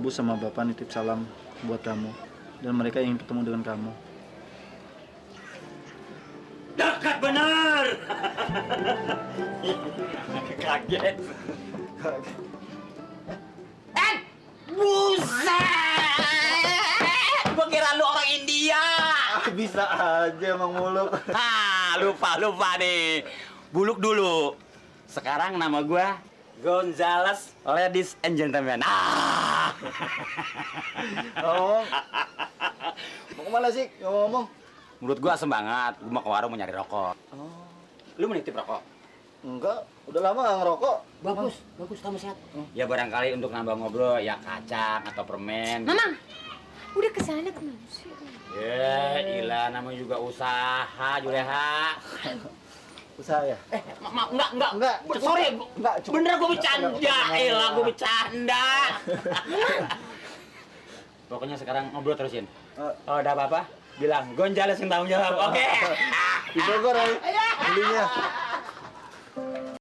Ibu sama Bapak nitip salam buat kamu dan mereka ingin ketemu dengan kamu. Dekat benar. Kaget. Buset! Gua kira lu orang India. Bisa aja Mang Muluk. Lupa nih. Buluk dulu. Sekarang nama gua Gonzales, ladies and gentlemen. Ngomong. Mau kemana sih? Ngomong. Menurut gua asem banget. Gua mau ke warung mau nyari rokok. Lu mau nitip rokok? Enggak, udah lama nggak ngerokok. Bagus kamu sehat. Ya barangkali untuk nambah ngobrol ya kacang atau permen. Mama, udah kesana kenapa sih? Ya, ilah namanya juga usaha, Juleha. Usaha ya? Enggak. Sorry, bener gua bercanda. Ilah gua bercanda. Pokoknya sekarang ngobrol terusin. Kalau ada apa-apa, bilang Gonzales yang tanggung jawab. Oke. Di Bogor ya? Belinya.